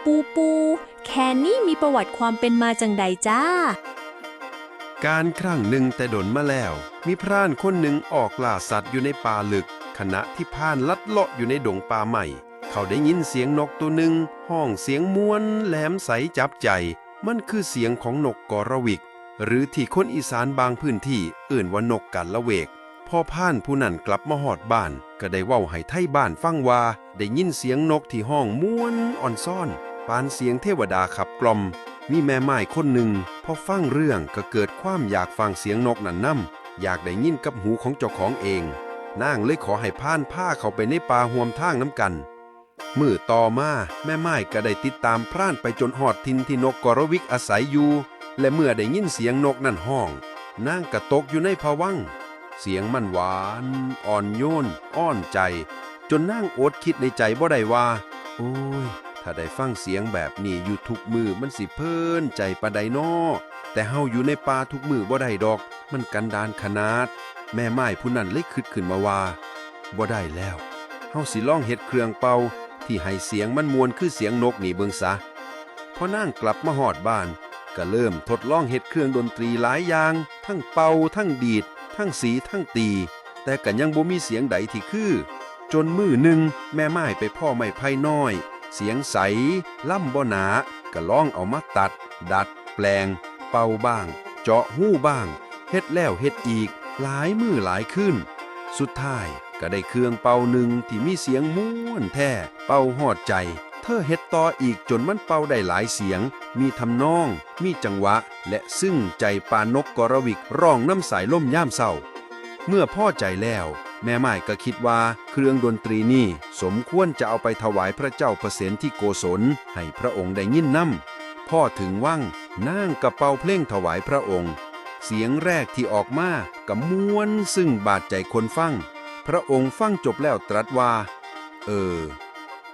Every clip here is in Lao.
ປູ່ປູ່ ແຄນນີ້ມີປະຫວັດຄວາມເປັນມາຈັ່ງໃດຈ້າ? ການຄັ້ງໜຶ່ງແຕ່ດົນມາແລ້ວ, ມີພຣານຄົນໜຶ່ງອອກລ່າສັດຢູ່ໃນປ່າເລິກ. ຂະນະທີ່ພຣານລັດເລາະຢູ່ໃນດົງປ່າໄມ້, ເຂົາໄດ້ຍິນສຽງນົກໂຕໜຶ່ງຮ້ອງສຽງມ່ວນແຫຼມໃສຈັບໃຈ. ມັນຄືສຽງຂອງນົກກອລະວິກ ຫຼື ທີ່ຄົນອີສານບາງພື້ນທີ່ເອີ້ນວ່ານົກກາລະເວກ. ພໍພຣານຜູ້ນັ້ນກັບມາຮອດບ້ານ, ກໍໄດ້ເວົ້າໃຫ້ໄທບ້ານຟັງວ່າ ໄດ້ຍິນສຽງນົກທີ່ຮ້ອງມ່ວນອ່ອນຊ້ອນ ປານສຽງເທວະດາຂັບກ່ອມ. ມີແມ່ໝ້າຍຄົນໜຶ່ງ ພໍຟັງເລື່ອງກໍເກີດຄວາມຢາກຟັງສຽງນົກນັ້ນນຳ, ຢາກໄດ້ຍິນກັບຫູຂອງເຈົ້າຂອງເອງ. ນາງເລີຍຂໍໃຫ້ພຣານພາເຂົາໄປໃນປ່າຮ່ວມທາງນຳກັນ. ມື້ຕໍ່ມາ, ແມ່ໝ້າຍກໍໄດ້ຕິດຕາມພຣານໄປຈົນຮອດຖິ່ນທີ່ນົກກອລະວິກອາໄສຢູ່, ແລະ ເມື່ອໄດ້ຍິນສຽງນົກນັ້ນຮ້ອງ, ນາງກໍຕົກຢູ່ໃນພະວັງ. ສຽງມັນຫວານ, ອ່ອນໂຍນ, ອ້ອນໃຈ, ຈົນນາງອົດຄິດໃນໃຈບໍ່ໄດ້ວ່າ, ໂອ້ຍ, ຖ້າໄດ້ຟັງສຽງແບບນີ້ຢູ່ທຸກມື້ ມັນຊິເພີນໃຈປານໃດນໍ? ແຕ່ເຮົາຢູ່ໃນປ່າທຸກມື້ບໍ່ໄດ້ດອກ, ມັນກັນດານຂະໜາດ. ແມ່ໝ້າຍຜູ້ນັ້ນເລີຍຄິດຂຶ້ນມາວ່າ, ບໍ່ໄດ້ແລ້ວ, ເຮົາຊິລອງເຮັດເຄື່ອງເປົ່າທີ່ໃຫ້ສຽງມັນມ່ວນຄືສຽງນົກນີ້ເບິ່ງຊະ. ພໍນາງກັບມາຮອດບ້ານ, ກໍເລີ່ມທົດລອງເຮັດເຄື່ອງດົນຕີຫຼາຍຢ່າງ, ທັງເປົ່າ, ທັງດີດ, ທັງສີ, ທັງຕີ, ແຕ່ກໍຍັງບໍ່ມີສຽງໃດທີ່ຄື. ຈົນມື້ໜຶ່ງ, ແມ່ໝ້າຍໄປພໍ້ໄມ້ໄຜ່ນ້ອຍ, ສຽງໃສ, ລຳບໍ່ໜາ, ກໍລອງເອົາມາຕັດ, ດັດ, ແປງ, ເປົ່າບ້າງ, ເຈາະຮູບ້າງ, ເຮັດແລ້ວເຮັດອີກ, ຫຼາຍມື້ຫຼາຍຄືນ. ສຸດທ້າຍກໍໄດ້ເຄື່ອງເປົ່າໜຶ່ງທີ່ມີສຽງມ່ວນແທ້, ເປົ່າຮອດໃຈ. ເທີເຮັດຕໍ່ອີກຈົນມັນເປົ່າໄດ້ຫຼາຍສຽງ, ມີທຳນອງ, ມີຈັງຫວະ ແລະ ຊຶ້ງໃຈປານນົກກອລະວິກຮ້ອງນຳສາຍລົມຍາມເຊົ້າ. ເມື່ອພໍໃຈແລ້ວ, ແມ່ໝ້າຍກໍຄິດວ່າເຄື່ອງດົນຕີນີ້ສົມຄວນຈະເອົາໄປຖວາຍພຣະເຈົ້າປະເສນທິໂກສົນ ໃຫ້ພຣະອົງໄດ້ຍິນນຳ. ພໍເຖິງວັງ, ນາງກໍເປົ່າເພງຖວາຍພຣະອົງ. ສຽງແຮກທີ່ອອກມາກໍມ່ວນຊຶ້ງບາດໃຈຄົນຟັງ. ພຣະອົງຟັງຈົບແລ້ວຕລັດວ່າ, ເອີ,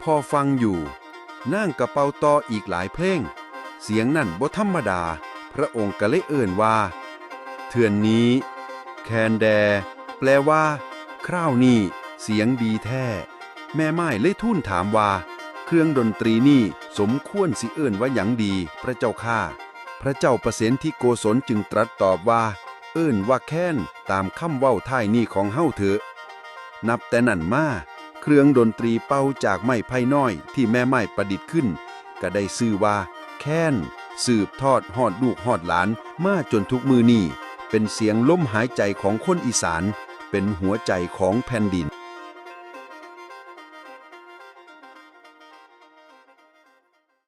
ພໍຟັງຢູ່. ນາງກໍເປົ່າຕໍ່ອີກຫຼາຍເພງ. ສຽງນັ້ນບໍ່ທຳມະດາ, ພຣະອົງກໍເລີຍເອີ້ນວ່າ ເທື່ອນນີ້, ແຄນແດ່, ແປວ່າ ຄາວນີ້ສຽງດີແທ້. ແມ່ໝ້າຍເລີຍທູນຖາມວ່າ, ເຄື່ອງດົນຕີນີ້ສົມຄວນຊິເອີ້ນວ່າຫຍັງດີ, ພຣະເຈົ້າຂ້າ? ພຣະເຈົ້າປະເສນທິໂກສົນຈຶ່ງຕລັດຕອບວ່າ, ເອີ້ນວ່າແຄນ, ຕາມຄຳເວົ້າທ້າຍນີ້ຂອງເຮົາເຖາະ. ນັບແຕ່ນັ້ນມາ, ເຄື່ອງດົນຕີເປົ່າຈາກໄມ້ໄຜ່ນ້ອຍທີ່ແມ່ໝ້າຍປະດິດຂຶ້ນ ກໍໄດ້ຊື່ວ່າແຄນ, ສືບທອດຮອດລູກຮອດຫຼານມາຈົນທຸກມື້ນີ້, ເປັນສຽງລົມຫາຍໃຈຂອງຄົນອີສານ, ເປັນຫົວໃຈຂອງແຜ່ນດິນ.